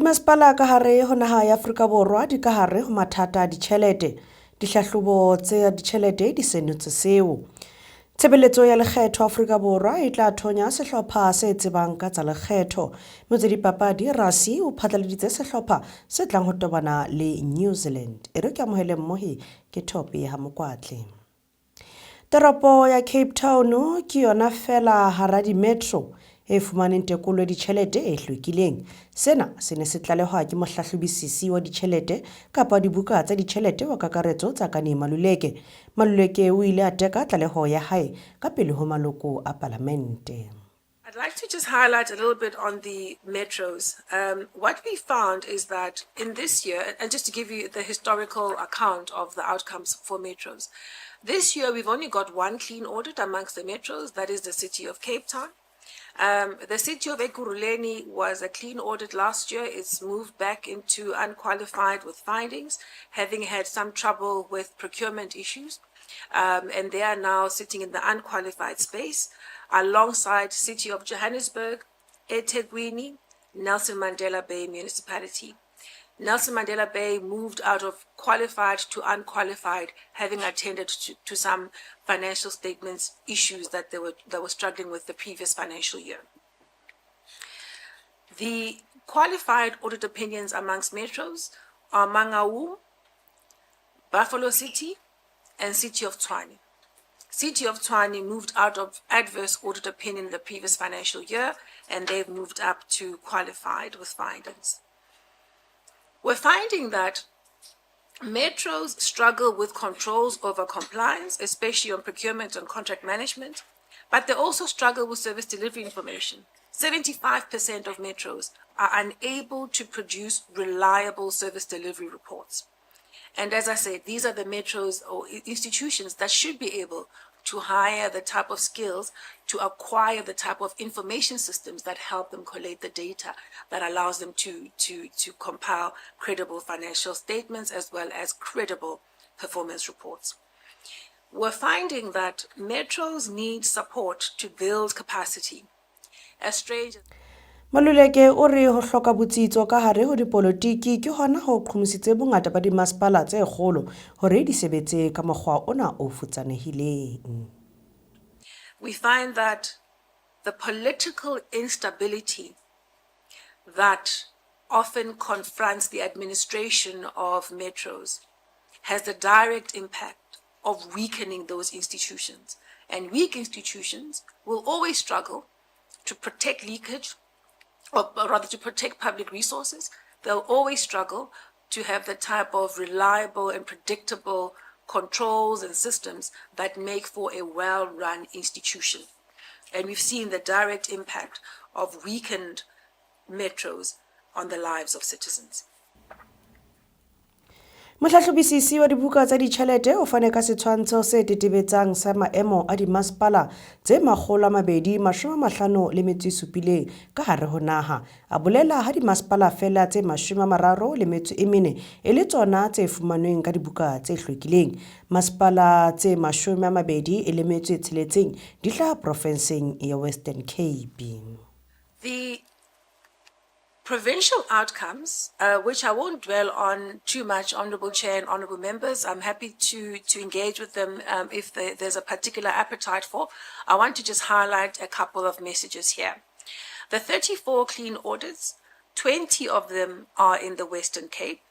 Dimasepala ka hare ho naha ya Afrika Borwa di ka hare ho mathata a ditjhelete. Dihlahlobo tsa ditjhelete di senotse seo. Tshebeletso ya Lekgetho Afrika Borwa e tla thonya sehlopha se tsebang ka tsa lekgetho. Motse dipapadi Rassie o phatlaladitse sehlopha se tlang ho tobana le New Zealand. E re ke amohele mmohi ke Thope ha Mokwatle. Toropo ya Cape Town ke yona fela hara di-metro e fumaneng tekolo ya ditjhelete e hlwekileng. Sena se ne se tlalehwa ke mohlahlobisisi wa ditjhelete kapa dibuka tsa ditjhelete wa kakaretso Tsakani Maluleke. Maluleke o ile a teka tlaleho ya hae ka pele ho maloko a palamente. I'd like to just highlight a little bit on the metros. What we found is that in this year, and just to give you the historical account of the outcomes for metros, this year we've only got one clean audit amongst the metros, that is the City of Cape Town. The City of Ekurhuleni was a clean audit last year. It's moved back into unqualified with findings, having had some trouble with procurement issues. And they are now sitting in the unqualified space alongside City of Johannesburg, eThekwini, Nelson Mandela Bay Municipality. Nelson Mandela Bay moved out of qualified to unqualified, having attended to some financial statements issues that they were struggling with the previous financial year. The qualified audit opinions amongst metros are Mangaung, Buffalo City, and City of Tshwane. City of Tshwane moved out of adverse audit opinion the previous financial year, and they've moved up to qualified with findings. We're finding that metros struggle with controls over compliance, especially on procurement and contract management, but they also struggle with service delivery information. 75% of metros are unable to produce reliable service delivery reports. And as I said, these are the metros or institutions that should be able to hire the type of skills to acquire the type of information systems that help them collate the data that allows them to compile credible financial statements as well as credible performance reports. We're finding that metros need support to build capacity. As strange Maluleke o re ho hloka botsitso ka hare ho dipolotiki ke hona ho qhomisitse bongata ba dimasepala tse kgolo hore di sebetse ka mokgwa ona o futsanehileng. We find that the political instability that often confronts the administration of metros has the direct impact of weakening those institutions. And weak institutions will always struggle to protect leakage, or rather to protect public resources. They'll always struggle to have the type of reliable and predictable controls and systems that make for a well-run institution. And we've seen the direct impact of weakened metros on the lives of citizens. Mohlahlobisisi wa dibuka tsa ditjhelete o fane ka setshwantsho se tetebetsang sa maemo a dimasepala tse 257 ka hare ho naha. A bolela ha dimasepala feela tse 34 e le tsona tse fumanweng ka dibuka tse hlwekileng. Masepala tse 26 di hlaha profenseng ya Western Cape. The provincial outcomes, which I won't dwell on too much, Honourable Chair and Honourable Members, I'm happy to engage with them if there's a particular appetite for. I want to just highlight a couple of messages here. The 34 clean audits, 20 of them are in the Western Cape.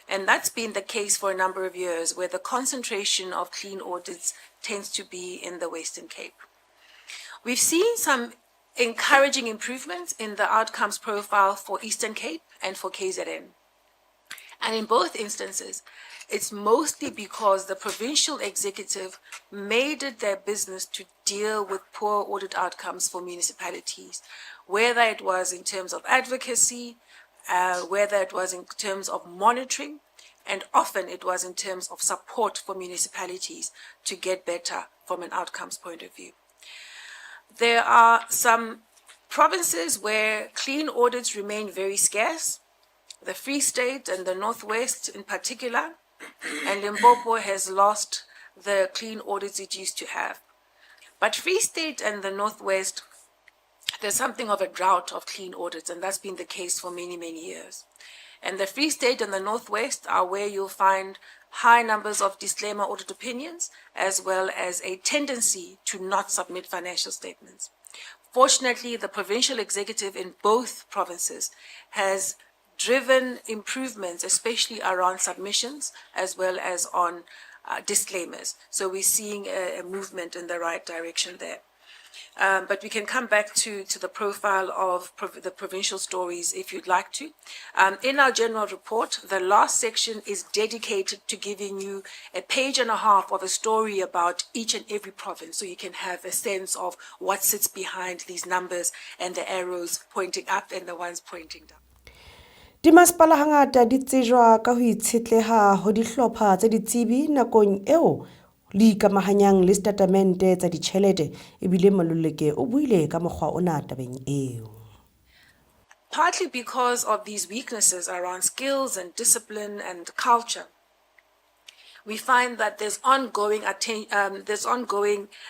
And that's been the case for a number of years, where the concentration of clean audits tends to be in the Western Cape. We've seen some encouraging improvements in the outcomes profile for Eastern Cape and for KZN. And in both instances, it's mostly because the provincial executive made it their business to deal with poor audit outcomes for municipalities, whether it was in terms of advocacy, whether it was in terms of monitoring, and often it was in terms of support for municipalities to get better from an outcomes point of view. There are some provinces where clean audits remain very scarce, the Free State and the Northwest in particular, and Limpopo has lost the clean audits it used to have. But Free State and the Northwest, there's something of a drought of clean audits, and that's been the case for many, many years. And the Free State and the Northwest are where you'll find high numbers of disclaimer audit opinions, as well as a tendency to not submit financial statements. Fortunately, the provincial executive in both provinces has driven improvements, especially around submissions as well as on disclaimers. So we're seeing a movement in the right direction there. But we can come back to the profile of the provincial stories if you'd like to. In our general report, the last section is dedicated to giving you a page and a half of a story about each and every province, so you can have a sense of what sits behind these numbers and the arrows pointing up and the ones pointing down. Dimasepala hangata di tsejwa ka ho itshetleha ho dihlopha tsa ditsebi nakong eo le ikamahanyang le setatemente tsa ditjhelete ebile Maluleke o buile ka mokgwa ona tabeng eo. Partly because of these weaknesses around skills and discipline and culture, we find that there's ongoing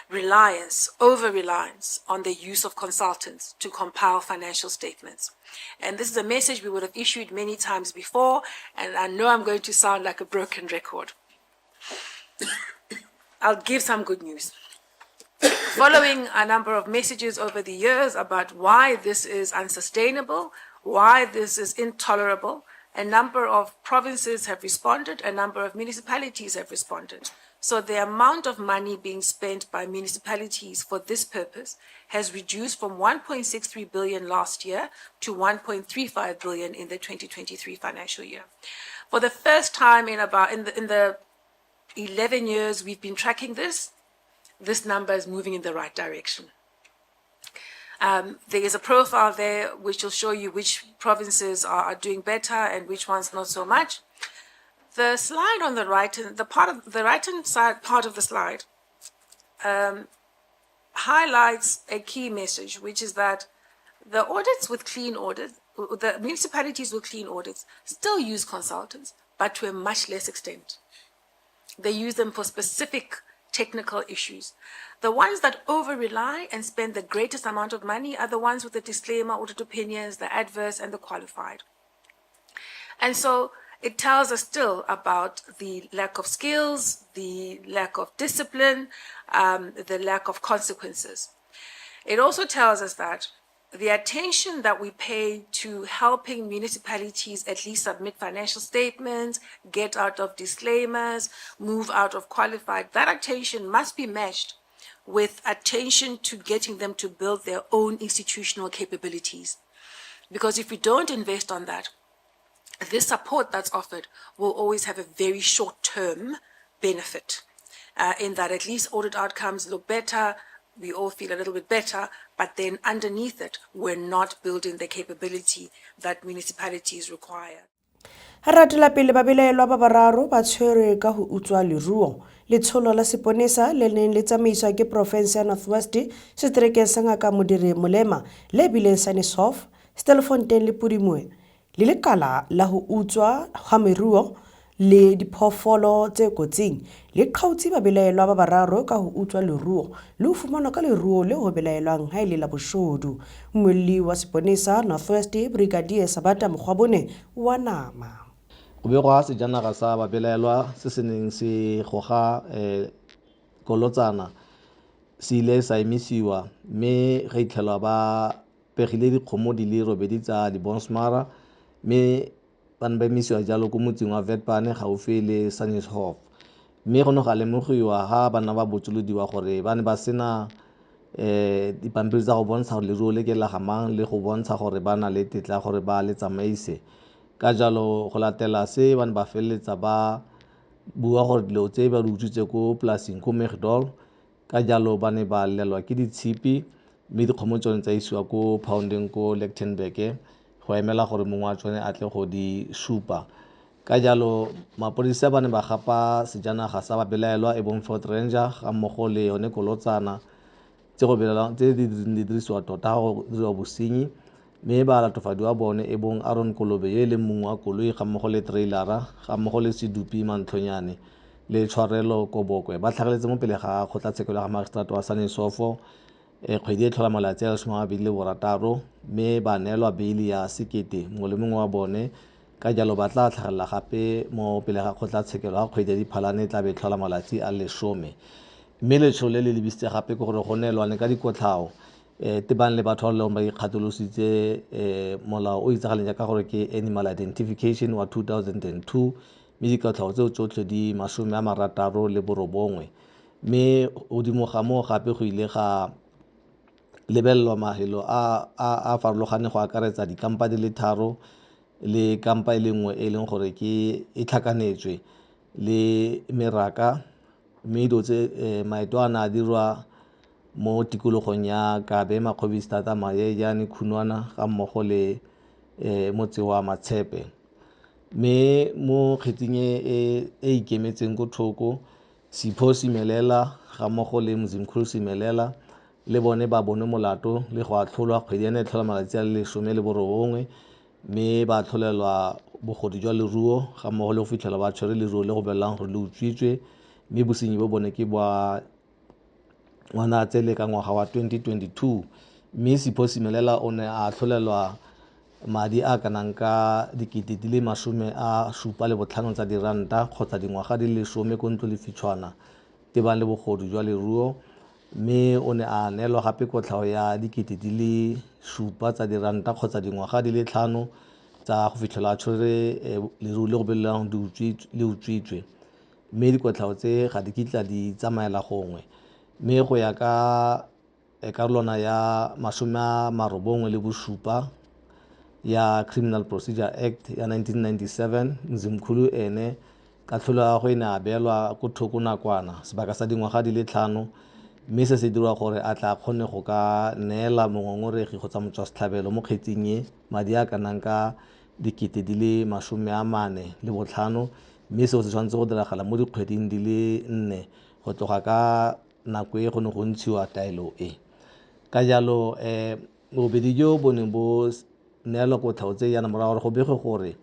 reliance, over-reliance on the use of consultants to compile financial statements. And this is a message we would have issued many times before, and I know I'm going to sound like a broken record. I'll give some good news. Following a number of messages over the years about why this is unsustainable, why this is intolerable, a number of provinces have responded, a number of municipalities have responded. So the amount of money being spent by municipalities for this purpose has reduced from 1.63 billion last year to 1.35 billion in the 2023 financial year. For the first time in the 11 years we've been tracking this, this number is moving in the right direction. There is a profile there which will show you which provinces are doing better and which ones not so much. The slide on the right, the part of the right-hand side part of the slide highlights a key message, which is that the audits with clean audits, the municipalities with clean audits still use consultants, but to a much less extent. They use them for specific technical issues. The ones that over rely and spend the greatest amount of money are the ones with the disclaimer, audit opinions, the adverse, and the qualified. And so it tells us still about the lack of skills, the lack of discipline, the lack of consequences. It also tells us that the attention that we pay to helping municipalities at least submit financial statements, get out of disclaimers, move out of qualified, that attention must be matched with attention to getting them to build their own institutional capabilities. Because if we don't invest on that, this support that's offered will always have a very short-term benefit, in that at least audit outcomes look better, we all feel a little bit better, but then underneath it, we're not building the capability that municipalities require. Ha re hatela pele, babelaellwa ba bararo ba tshwerwe ka ho utswa leruo. Letsholo la seponesa le neng le tsamaiswa ke profense ya North West seterekeng sa Ngaka Modiri Molema le bileng Sannieshof, Stilfontein le Pudimoe le lekala la ho utswa ha meruo le diphoofolo tse kotsing le qhautse babelaellwa ba bararo ka ho utswa leruo le ho fumanwa ka leruo leo ho belaellwang ha e le la boshodu. Mmuelli wa seponesa North West, Brigadier Sabata Mokgwabone wa nama. Go begwa sejanaga sa babelaelwa se se neng se goga kolotsana se ile sa emisiwa, mme ga itlhelwa ba pegile dikgomo di le robedi tsa dibonsmara, mme ba ne ba emisiwa jalo ko motseng wa Witpan gaufi le Sannieshof. Mme go ne ga lemogiwa ga bana ba botsolodiwa gore ba ne ba sena dipampiri tsa go bontsha gore leruo le ke la ga mang le go bontsha gore ba na le tetla gore ba le tsamaise. Ka jalo go latela se, ba ne ba feleletsa ba bua gore dilo tse ba di utswitse ko polasing ko Migdol. Ka jalo ba ne ba lelwa ke ditshipi, mme dikgomo tsone tsa isiwa ko poundeng ko Lichtenburg go emela gore mongwe wa tsone a tle go di supa. Ka jalo mapodisa ba ne ba gapa sejanaga sa babelaelwa e bong Ford Ranger ga mmogo le yone kolotsana tse go belaelwang tse di dirisiwa tota go diriwa bosenyi, mme ba latofadiwa bone e bong Aaron Kolobe yo e leng mongwe wa koloi ga mmogo le trailer-a ga mmogo le Sedupi Mantlhonyane le Tshwarelo Kobokwe ba tlhageletse mo pele ga kgotlatshekelo ya ga magistrata wa Sannieshof kgwedi e tlhola malatsi a le 26, mme ba neelwa beili ya 1 000 mongwe le mongwe wa bone. Ka jalo ba tla tlhagelela gape mo pele ga kgotlatshekelo ga kgwedi ya Diphalane e tla be e tlhola malatsi a le lesome. Mme letsholo le le lebisitse gape ke gore go neelwane ka dikotlhao um tebang le batho ba leng ba ikgatolositse um molao o itsagaleng jaaka gore ke Animal Identification wa 2002, mme dikotlhao tseo tsotlhe di 69. Mme godimo ga moo gape go ile ga lebelelwa mafelo a a farologaneng go akaretsa dikampa di le tharo le kampa e le nngwe e leng gore ke e tlhakanetswe le meraka, mme dilo tse maeto a ne a dirwa mo tikologong ya Kabe, Makgobistata, Mayenyane, Khunwana ga mmogo le motse wa Matshepe. Mme mo kgetsing e e ikemetseng ko thoko, Sipho Simelela ga mmogo le Mzimkhulu Simelela le bone ba bone molato le go atlholwa kgwedi ena e tlhola malatsi a le 19, mme ba atlholelwa bogodu jwa leruo ga mmogo le go fitlhelwa ba tshwere leruo le go bolelelang gore le utswitswe, mme bosenyi bo bone ke bwa Ngwanatsele ka ngwaga wa 2022. Mme Sipho Simelela o ne a atlholelwa madi a kanang ka 75 000 tsa diranta kgotsa dingwaga di le 10 ko ntlo lefitshwana tebang le bogodu jwa leruo, mme o ne a neelwa gape kotlhao ya 7 000 tsa diranta kgotsa dingwaga di le 5 tsa go fitlhelwa a tshwere leruo le go bolelelang le utswitswe, mme dikotlhao tse ga di kitla di tsamaela gongwe. Mme go ya ka karolwana ya 97 ya Criminal Procedure Act ya 1997, Mzimkhulu ene katlholo ya gagwe e ne a beelwa ko thoko nakwana sebaka sa dingwaga di le 5, mme se se dirwa gore a tla kgone go ka neela mongongoregi kgotsa motswasetlhabelo mo kgetsing e madi a kanang ka 45 000, mme seo se tshwanetse go diragala mo dikgweding di le 4 go tloga ka nako e go ne go ntshiwa taelo e. Ka jalo bobedi jo bo ne bo neelwa kotlhao tse yana morago gore go begwe gore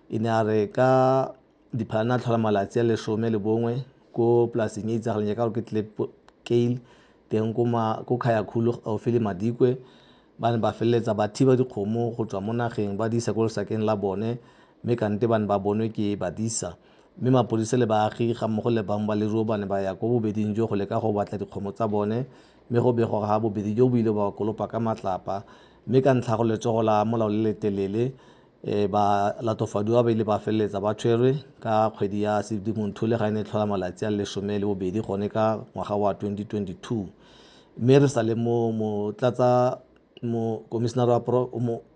e ne a re ka Diphalane a tlhola malatsi a 11 ko polaseng e itsagaleng jaaka gore ke Klipkuil teng ko Khayakhulu gaufi le Madikwe, ba ne ba feleletsa ba thiba dikgomo go tswa mo nageng ba di isa ko lesakeng la bone, mme kante ba ne ba bonwe ke badisa. Mme mapodisa le baagi ga mmogo le bangwe ba leruo ba ne ba ya ko bobeding jo go leka go batla dikgomo tsa bone, mme go begwa ga bobedi jo bo ile ba kolopa ka matlapa, mme ka ntlha go letsogo la molao le le telele ba latofadiwa ba ile ba feleletsa ba tshwerwe ka kgwedi ya Sedimonthole ga e ne e tlhola malatsi a le 12 gone ka ngwaga wa 2022. Mme re sa le mo motlatsa mo komisionara wa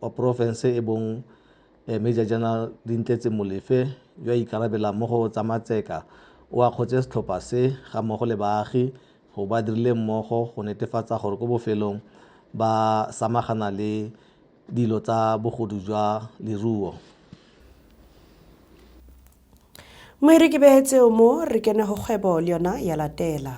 porofense e bong Major General Dintletse Molefe yo a ikarabelang mo go tsa matseka o akgotse setlhopha se ga mmogo le baagi go ba dirile mmogo go netefatsa gore ko bofelong ba samagana le dilo tsa bogodu jwa leruo. Moiri ke behetseo mo re kene ho kgwebo le yona ya latela.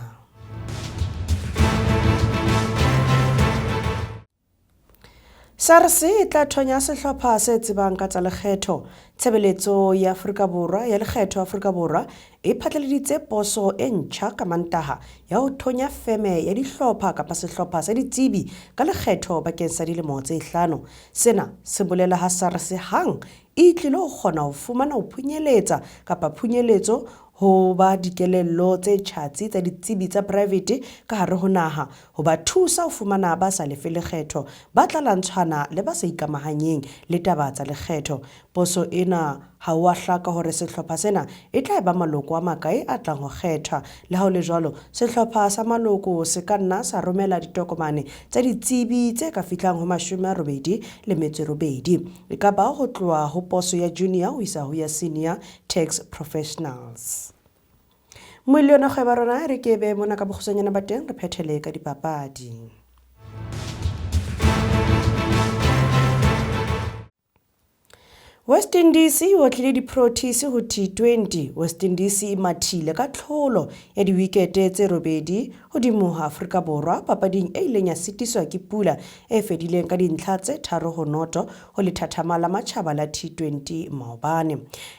SARS e tla thonya sehlopha se tsebang ka tsa lekgetho. Tshebeletso ya Afrika Borwa ya lekgetho Afrika Borwa e phatlaladitse poso e ntjha ka Mantaha ya ho thonya feme ya dihlopha kapa sehlopha sa ditsebi ka lekgetho bakeng sa dilemo tse 5. Sena se bolela ha SARS hang e tlilo ho kgona ho fumana ho phunyeletsa kapa phunyeletso ho ba dikelello tse tjhatsi tsa ditsebi tsa private ka hare ho naha ho ba thusa ho fumana ba sa lefe lekgetho ba tla lantshwana le ba sa ikamahanyeng le taba tsa lekgetho. Poso ena ha o a hlaka hore sehlopha sena e tla ba maloko a makae a tlang ho kgethwa. Le ha ho le jwalo, sehlopha sa maloko se ka nna sa romela ditokomane tsa ditsebi tse ka fihlang ho 88. E ka ba ho tloha ho poso ya junior ho isa ho ya senior tax professionals. Moile yona kgwebo rona re ke be mona ka bokgutshwanyane ba teng re phethele ka dipapadi. West Indies e otlile di-Proteas ho T20. West Indies e mathile ka tlholo ya diwikete tse 8 hodimo ho Afrika Borwa papading e ileng ya sitiswa ke pula e fedileng ka dintlha tse 3-0 ho lethathama la matjhaba la T20 maobane.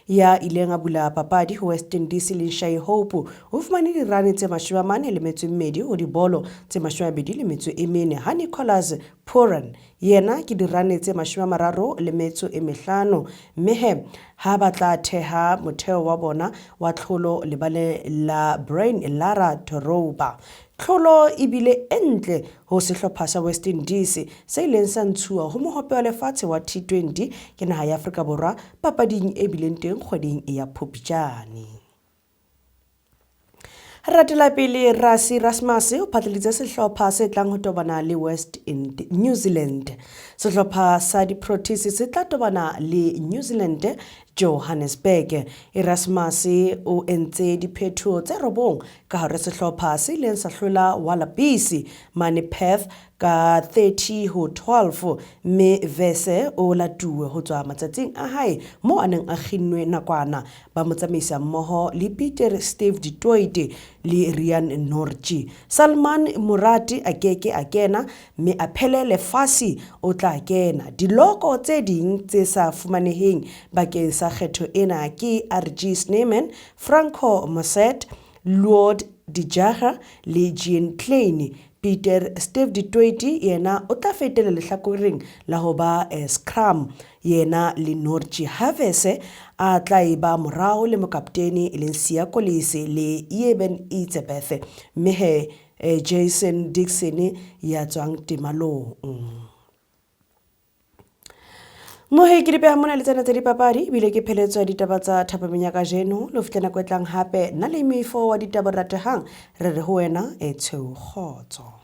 Ya ileng a bula papadi ho West Indies le Shai Hope o fumane dirane tse 42 ho dibolo tse 24 ha Nicholas Pooran yena ke dirane tse 35. Mme he ha ba tla theha motheo wa bona wa tlholo lebaleng la Brian Lara Doroba. Tlholo e bile e ntle ho sehlopha sa West Indies se ileng sa ntshuwa ho mohope wa lefatshe wa T20 ke naha ya Afrika Borwa papading e bileng teng kgweding ya Phupjane. Re ratela pele Rassie Erasmus o phatlalalitse sehlopha se tlang ho tobana le West Ind New Zealand. Sehlopha sa di-Proteas se tla tobana le New Zealand Johannesburg. Erasmus o entse diphethoho tse robong ka hare sehlopha se ileng sa hlola Wallabies mane Perth ka 30 ho 12 mme Vese o latuwe ho tswa matsatsing a hae moo a neng a kginnwe nakwana ba mo tsamaisa mmoho le Pieter Steve du Toit le Rian Nortje. Salman Murati a keke a kena mme a phelele Fassi o tla kena. Diloko tse ding tse sa fumaneheng bakeng sa kgetho ena ke RG Snyman, Franco Mostert, Lood de Jager le Jean Kleyn. Pieter Steve du Toit yena o tla fetela lehlakoreng la ho ba scrum yena le Nortje Havese a tla e ba morao le mokaptene e leng Siya Kolisi le Eben Etzebeth mme he Jason Dixon ya tswang temalong. Mohe ke dipeha mona le tsena tsa dipapadi ebile ke pheletso ya ditaba tsa thapameng ya kajeno le ho fihla nako e tlang hape nna le mefo wa ditaba ratehang re re ho wena e tshweu kgotso.